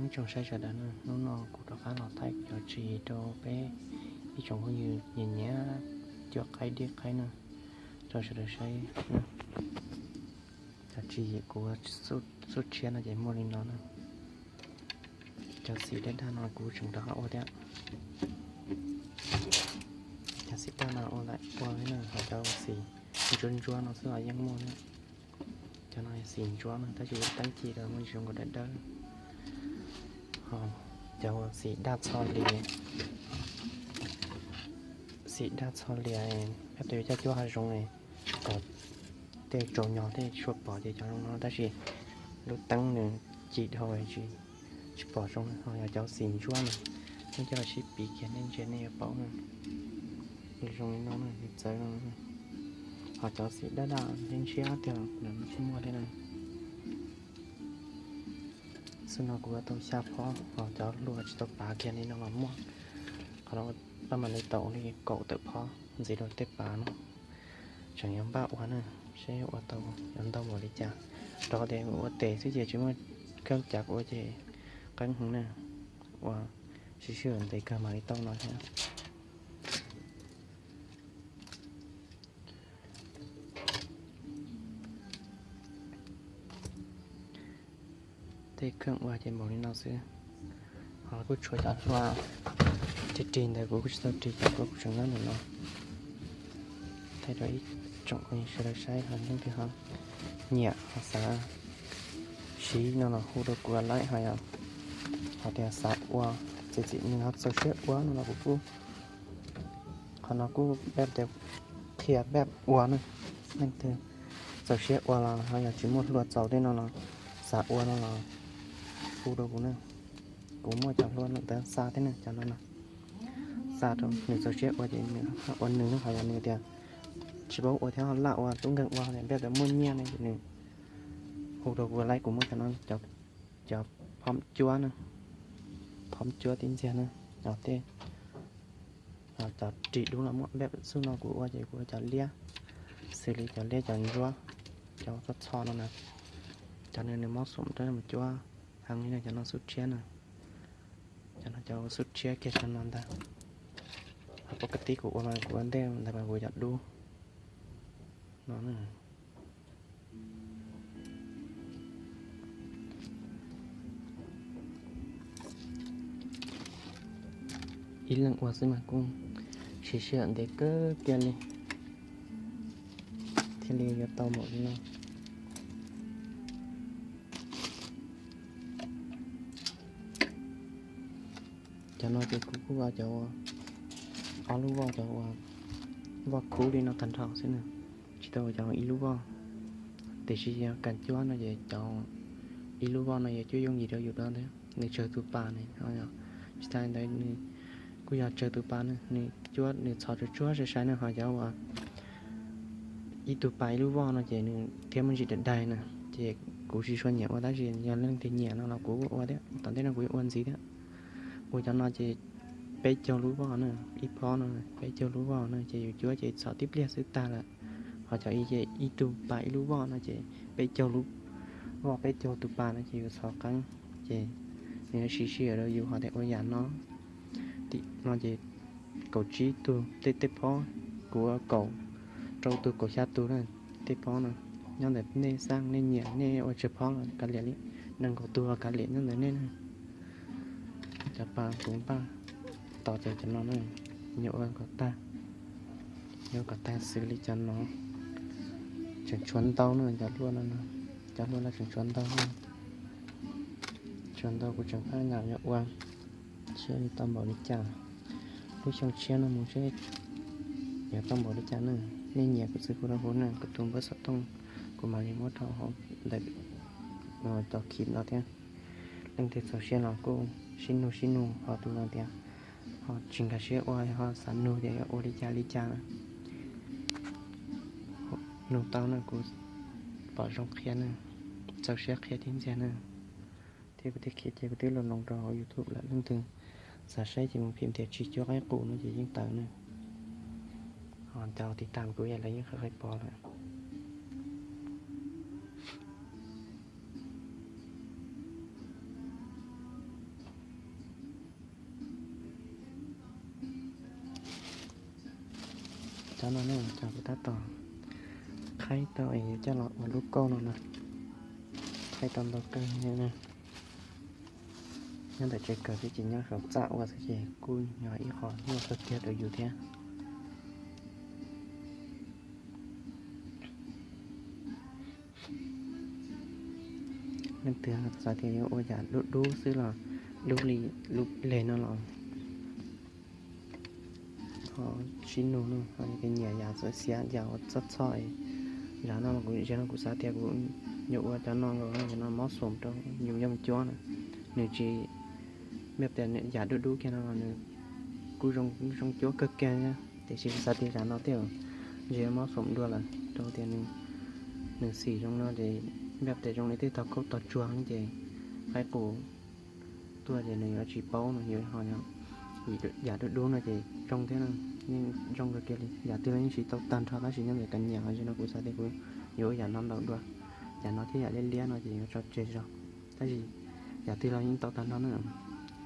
Ib tsoom saib sawv daws na, hnub no kuv rov qab los thaij cov tsis rau peb ib tsoom phooj ywg nyiam nyiam cuab qaib dib qaib na, rau sawv daws saib na. Cov tsis kuv xub tshiab no ces muaj li no na. Cov xim daj daj no kuv tseem rov qab ua thiab. Cov xim daj no ua li na, ho cov xim ntsuab ntsuab no xwb los yeej muaj na. Cov no xim ntsuab na, tab sis teeb ci rau muaj zoo nkaus dawb dawb. Ho cov xim daj txho lias, xim daj txho lias, yog tus yuav coj cuab hav zoov kom tej tsaus nyog tej tsis tshua pom ces cov zoo no, tab sis lub teeb nws ci dhau tsis, tsis pom zoo. Ho yog cov xim ntsuab no, nej coj los sib piv kiag nej ntsia nej yuav paub na. Nws zoo li no na, nws txawv no. Ho cov xim daj daj ntshiab ntshiab tiag los tsis muaj thiab na. Xwb no kuv ua tau xya phob, ho cov hlua tsis tau pav kiag li no los muaj. Qhov no pab mam li tau li kaum tawm phob ntxiv rau tej pav no. Tseem yuav npaj ua na, seb ua tau yuav ntau npaum li cas. Rau qhov tias ua tes xwb ces tsis muaj kheej cav ua ces qeeb heev na. Ua sib sij hawm ntev kawg mam li tau no thiab. Tej kheej ua ces npaum li no xwb. Ho kuj tshuav cov hlua rig rig ntawd kuv kuj tsis tau rig, cov kuv kuj tseem nyob ntawm no. Thaij rau ib tsoom sawv daws saib ho leej twg ho nyiam ho xav siv no los hu rau kuv laib ho yom. Ho tias xav ua, txawm txim nws ho txaus siab ua no los kuv kuj, qhov no kuj peb tias qhia peb ua na. Leej twg txaus siab ua los ho yog tsis muaj hlua txaus tej no los xav ua no los hu rau kuv na. Kuv muaj cov hlua ntawd xa thiab na, cov no na. Xa rau nws txaus siab ua ces nws ua nws na, ho yog nws tias tsis paub ua thiab ho laj ua tub nkeeg ua, peb tias muaj nyiaj ne ces nws hu rau kuv laib, kuv muaj cov no, cov phom cuab na, phom cuab tib ntxiag na, tej cov ris dub los muaj. Peb xub no kuv ua ces kuv ua cov liab, xws li cov liab cov ntsuab, cov txho txho no na. Cov no nws mob xum rau mus cuab heev li na, cov no xub tshiab na. Cov no cov xub tshiab kiag cov no ntag. Ho pab kab tib kuv ua mas kuv ua ntej ntawd mas kuv cov dub no na. Ib leeg ua xwb mas kuj siv sij hawm ntev kawg kiag li thiaj li yuav tau npaum li no. Cov no ces kuv kuj ua cov ob lub voj, cov ua voj khub li no tag nrho xwb na, tsis tau ua cov ib lub voj. Tiam sis yog kas cuab no ces cov ib lub voj no yuav cuab yooj yim rau yus dua ntawd, nws tsawg tus pas ne. Tsis tas li ntawd nws kuj yog tsawg tus pas na, nws cuab nws txhos tsuag tsuag sai sai na, ho cov uas ib tug pas ib lub voj no ces nws thiab muaj ntsis daig daig na, ces kuv tsis tshua nyiam ua, tab sis yog leej twg nyiam no los kuv ua thiab. Tom ntej no kuv yuav ua ntxiv thiab. Ua cov no ces peb caug lub voj na, ib phob no peb caug lub voj na, ces yus cuab ces txhos tib pliag xwb tag lawm. Ho cov ib ces ib tug pas ib lub voj no ces peb caug lub voj peb caug tus pas no ces yus txhos qeeb, ces nws yuav siv sij hawm rau yus ho tias ua yam no. Tim no ces kaum tsib tug tej tej phob, kuv ua kaum rau tus kaum xya tus na, tej phob no. Nyob ntawm nej xaj nej nyiam nej ua tsawg phob los kav liam li, nees nkaum tus los kav liam nyob ntawm nej na. Cov pas kuv npaj tos ces cov no na, yuav ua kom tag, yuav ua kom tag xws li cov no. Tseem tshuav ntau na, cov hlua no, cov hlua no tseem tshuav ntau na. Tshuav ntau kuv tseem pab nyam yuav ua seb tau npaum li cas. Lub xyoo tshiab no mus seb yuav tau npaum li cas na. Nej nyiam kuv txwv hu rau hauv na, kuv tus npawb xov tooj kuv mam li muab rau hauv ntawm cov clip no thiab. Leej twg txaus siab los kuj sib nug sib nug, ho tus no tias ho tsis nkag siab ua ho xav nug tias yuav ua li cas li cas na. Nug tau na kuv pom zoo qhia na, txaus siab qhia tib ntxiag na. Thiab kuv thiaj khiav ces kuv twb los loos rau hauv YouTube lawm, leej twg xav saib ces mus phim tias tsis cuab qaib qus no ces yeej tawm na. Ho cov tiv tam kuv yam lawv yeej qhib qhib pom lawm. No ne, cov kuv tab tom qhaib tau es yuav coj los ua lub kauj no na. Qhaib tau ntau kawg na. Nyob ntawm tsev kawm twb tsis nyob saum txaj ua xwb ces kuj yog ib qho nyuaj kawg kiag rau yus thiab. Leej twg xav tias yuav ua yam dub dub xwb los dub li lub leg no los ho sib nug no, ho nyiam yam txawv xiav yam uas txhob txhob. Yam no mas kuv, yam no kuv xav tias kuv yuav ua cov no los yam no mob xoom rau yus yoj cuab na. Nws tsis, npaj tias yam dub dub kiag no los nws kuj zoo cuab kawg kiag thiab, tiam sis kuv xav tias yam no tej zaum ntshe mob xoom dua lawm rau tias nws xim zoo no ces npaj tias zoo li tej tog kaub tog tsuag ces qaib qus tuaj ces nws yuav tsis paub no, yuav ho yam dub dub no ces zoo thiab, yeej zoo kawg kiag li. Yam twg los yeej siv tau tag nrho tab sis nyob ntawm kav nyam los no kuv xav tias kuv yuav ua yam no ntau dua. Yam no thiab yam liab liab no ces yuav tso tseg zog, tab sis yam twg los yeej tau tag nrho na.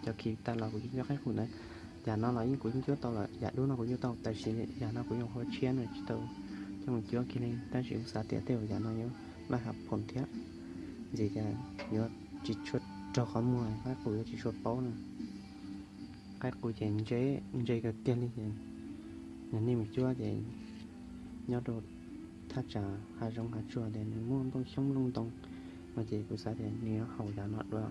Cov khi tas los kuv yeej cuab qaib qus ntawd. Yam no los yeej kuv yeej cuab tau lawm, yam dub no kuv cuab tau tab sis yam no kuv yuav ua tshiab no tsis tau coj mus cuab kiag li, tab sis kuv xav tias tej zaum yam no yuav laj hav phoom thiab, ntxiv cas yuav tsis tshua raug qhov muag, qaib qus yuav tsis tshua paub na. Qaib qus ces ntse, ntse kawg kiag li ces nej mus cuab ces nyob rau thaj tsam hav zoov hav tsuag ces nws muaj nplooj xyoob nplooj ntoo no ces kuv xav tias nws yuav haum yam no dua.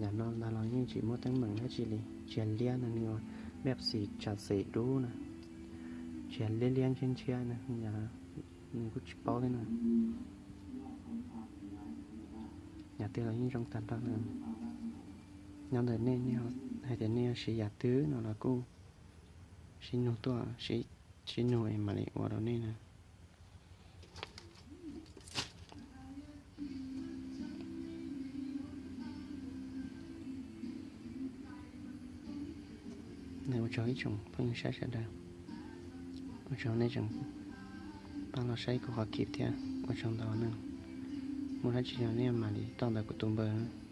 Yam no ntag los yeej tsis muaj teeb meem dab tsi li, tsis yog liab no nws ua npaj xim tsam xim dub na, tsis yog liab liab ntshiab ntshiab na, yam no nws kuj tsis paub thiab na. Yam twg los yeej zoo tag nrho na. Nyob ntawm nej, nej hais tias nej yuav siv yam twg no los kuj sib nug tuaj, sib nug es mam li ua rau nej na. Ua tsaug ib tsoom phooj ywg saib sawv daws, ua tsaug nej tseem pab los saib kuv qhov clip thiab, ua tsaug ntau na. Muaj dab tsi no nej mam li toj ntawm kuv tus npawb.